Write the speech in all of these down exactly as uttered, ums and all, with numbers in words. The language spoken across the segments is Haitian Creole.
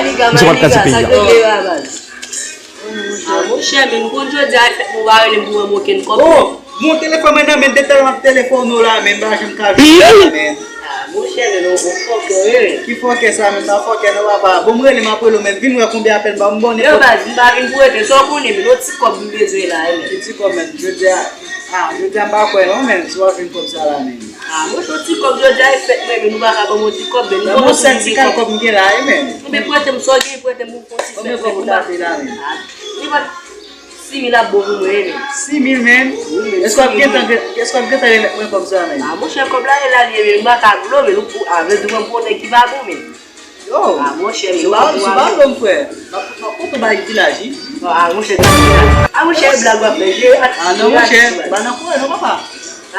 Misye pral kraze peyi a. Ah, monchè, men nou konn jodi a e fèt nou pa rele m pou mwen okenn kòb. Oh, bon telefòn mwen nan men, depi talè m ap telefone w la, men m pa janm ka jwenn w la, men. Ah, monchè, men nou, ou fòkè, wi. Ki fòkè sa, men m pa fòkè non, papa. Bon, m rele, m ap rele w, men vin wè konbyen apèl m ba w, m bon. Yo, baz, m pa vin pou rete, sa w konnen, men yon ti kòb m bezwen la, wi, men. Ki ti kòb, men, jodi a, ah, jodi a m pa kwè non, men, si w ap jwenn kòb sa la, men. Ah, monchè, yon ti kòb jodi a e fèt mwen, men nou pa ka ban m yon ti kòb, men nou. Yon sèl ti kal kòb m gen la, wi, men. Ou byen prete m, sa w gen prete m pou m fè yon ti fèt mwen pou m pa. Konbyen kòb ou ta fè la, men? Ah, li pa sis mil ap bon pou mwen, men. Sis mil, men? Wi, men. Èske w ap gentan, èske w ap gentan remèt mwen kòb sa, men? Ah, monchè, kòb la, e la li ye, men, m pa ka blo, men, ou, ou, a vle di mwen pou yon nèg ki pa bon, men. Yo, ah, monchè, sou balon, sou balon, frè. M ap, m ap kontan bay vilaj, wi. Ah, monchè, ah, monchè, e blag w ap fè, jere atis. Ah, non, monchè, pa nan kouran, non, papa.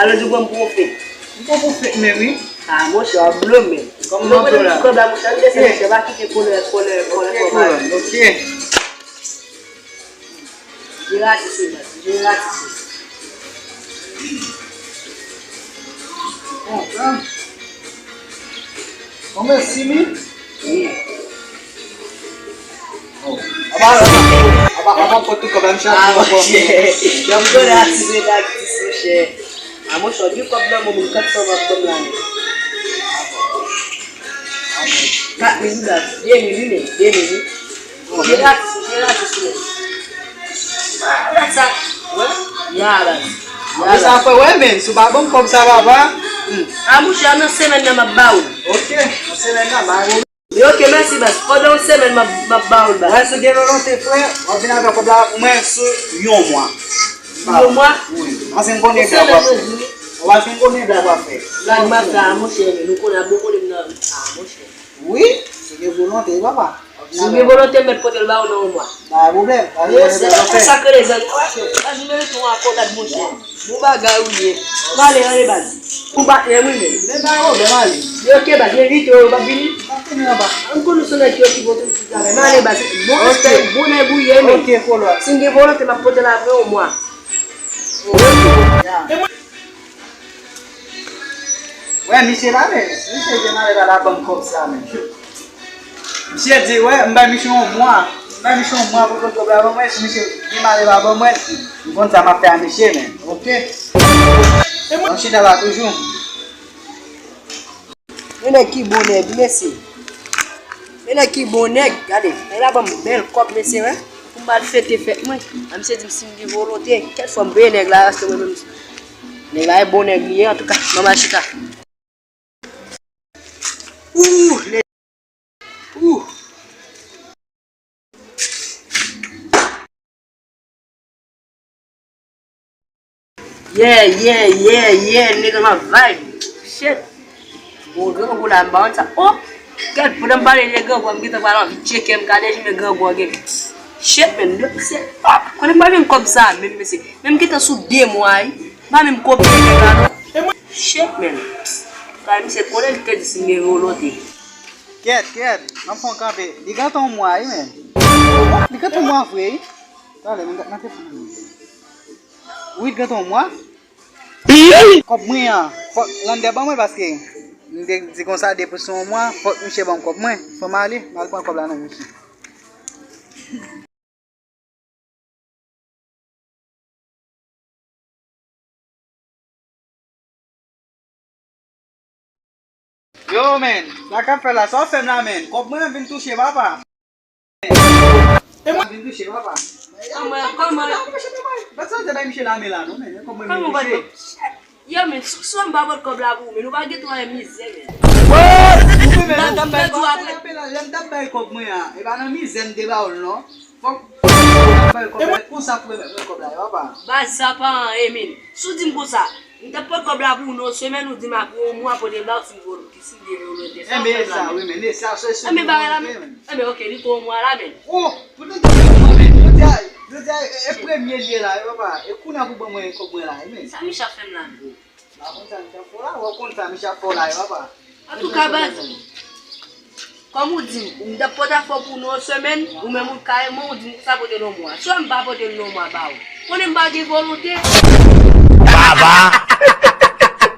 Alò, di w pran m pou yon fake. M pran pou fake, men wi. Ah, monchè, w ap blo, men. Kòman w ap blo la? Kòb la, monchè, ann desann, monchè, pa kite kòlè, kòlè, kòlè, kòlè. Ok. Jere atis wi, baz. Jere atis wi. Bon, frè. Konbyen, sis mil? Wi. Oh. Apa, apa, apa, apa, apa, kòb tout kòb la, misye ap pran kòb. Misye ap pran atis, atis, monchè. Ah, monchè, gen kòb nan men w, men kat san m ap ban m la, men. Kat mil, wi, baz. De mil, wi, men. De mil, wi. Jere atis, jere atis, men. Ah, gad sa. Wè? Ya, baz. Ya, baz. Sa fè, wè, men, si w pa ban m kòb sa, papa. Hmm. Ah, monchè, nan semèn nan, m ap ba ou. Ok, nan semèn nan, ba ou. Yo, ok, mèsi, baz. Pandan yon semèn, m ap, m ap ba ou l, baz. Wè, si w gen volonte, frè, w ap vin avè kòb la pou mwen sou yon mwa. Sou yon mwa? Wi. Paske m konnen blag w ap fè. Paske m konnen blag w ap fè. Blag m ap fè, a, monchè, men nou konnen ap bon konnen m nan. A, monchè. Wi, si w gen volonte, papa. Si w gen volonte, m mèt pote l ba ou nan yon mwa. Pa gen pwoblèm. Yo, se pa sa k rele zanmi. Baz, m merite yon akolad, monchè. Bon bagay ou ye. M ale, ale, baz. Ou bat lè m wi, men. Men pa gen pwoblèm, ale. Yo, ok, baz, men vite, yo p ap vini. M ap vini anba. M konn ou se nèg ki okipe otoritè avè m. M ale, baz. Bon respè, bon nèg ou ye, men. Ok, kolwa. Si m gen volonte, m ap pote l apre yon mwa. Ok. Ya. Wè, misye la, men. Misye gen mare pa la ban m kòb sa, men. Misye di, wè, m bay misye yon mwa. M bay misye yon mwa pou l pote kòb la ban mwen. Si misye gen mare pa ban mwen, m konn sa m ap fè a misye, men. Ok. Mwen chita la toujou. Men nèg ki bon nèg, mesye. Men nèg ki bon nèg, gade. Nèg la ban m bèl kòb, mesye, wè. Pou m al fete fèt mwen. A misye di m si m gen volonte, kèk fwa m peye nèg la, paske mwen menm, nèg la e bon nèg li ye, antouka, m al chita. Ooh, nèg. Ooh. Yeah, yeah, yeah, yeah, nèg la m ap vibe. Shit. Bon, grangou la, m pa konn sa. Oh! Gad, pandan m pale de grangou a, m gentan pral anvi tcheke m, gade jan men grangou a gen. Shit, men, se, oh, konnen m pa jwenn kòb sa, men, mesye. Men m gentan sou de mwa, wi. M pa menm kopye nèg la, non. Shit, men. Kay, misye konnen li te di si m gen volonte. Kèt, kèt, m ap fè yon kanpe. Li gentan yon mwa, wi, men. Li gentan yon mwa vre, wi. Talè, m nan telefòn. Wi, li gentan yon mwa. Kòb mwen an, fòk Lande ban mwen paske m te di konsa depi se yon mwa, fòk misye ban m kòb mwen. Fò m ale, m al pran kòb la nan misye. Yo, men, sa k ap fè la, sa w fè m la, men? Kòb mwen an vin touche, papa. Vin touche, papa. Kòman, kòman? Bat sa te bay misye lame la, non, men. Kòb mwen vin touche. Yo, men, sou, sou m pa pot kòb la pou ou, men nou pa gen twa mizè, men. Wè! Ou fè men lè m t ap bay kòb, lè m t ap bay kòb mwen an, e pa nan mizè m te ba ou l, non. Fòk bay kòb la, konsa pou remèt mwen kòb la, papa. Baz sa pa anyen, men. Si w di m konsa, m t ap pot kòb la pou ou nan yon semèn, ou di m apre yon mwa pote l ba ou si m volonte, si m gen volonte. Sa w fè m la, men. Enben, sa, wi, men, sa, se, se. Enben, bagay la, men. Enben, ok, li tou yon mwa la, men. Oh, poutèt se yon mwa, men. Jodi a, jodi a, e, e premye l ye la, wi, papa. E kounye a pou ban mwen kòb mwen la, wi, men. Sa Micha fè m la, men. M pa konn sa misye ap fè w la, w ap konn sa misye ap fè w la, yo, papa. Antouka, baz, kòm ou di m, m t ap pote afè w pou nou yon semèn, ou menm ou kareman ou di m sa pote l yon mwa. Si w wè m pa pote l yon mwa ba ou, konnen m pa gen volonte. Baba!